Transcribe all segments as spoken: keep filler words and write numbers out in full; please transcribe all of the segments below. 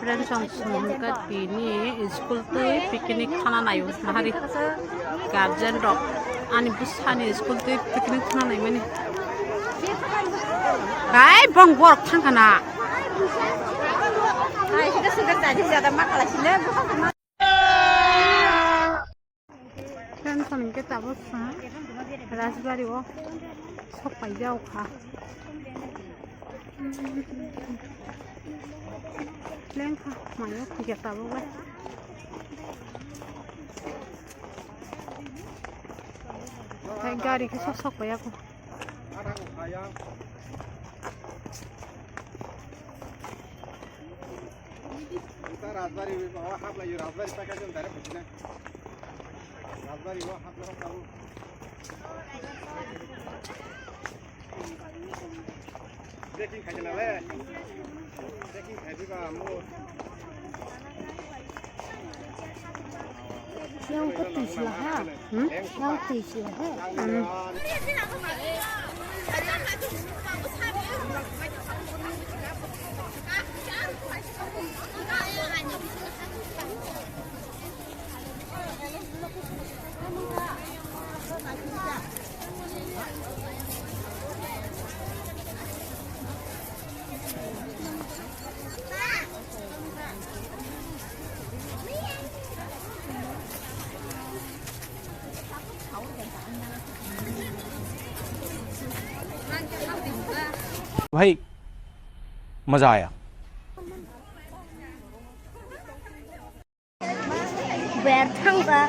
Friends, ang sumhingka tini school twi picnic thana naio nahari guardian rok ani bwsani school twi picnic thana naimani. Hai bong borok thangkha na. Friends, ang hingke tabuk sa Rajbari o sok paijak kha. Lengkha mayo khuya tabuk bai. Hai gari khe sok sok paijak kho. Rajbari o hablai, Rajbari paikha jong direct buji na. Rajbari o hablai. Beking khai jana le. Beking khai diba mo. Yang ko twi sila ha? Hmm? Yang twi sila ha? Hmm. भाई, मजा आया। Bertangga.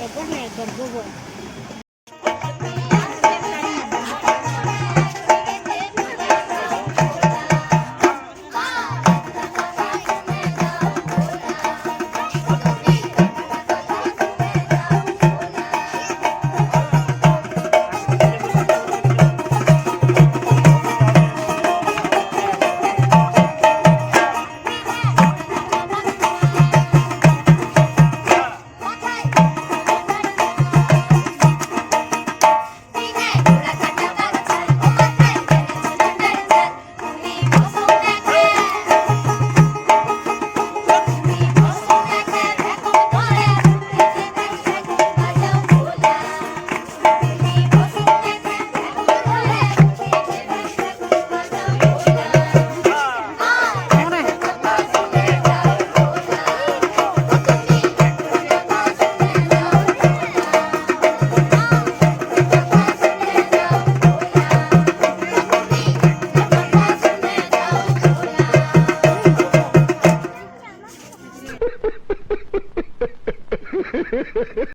Ekbar na ekbar, Google.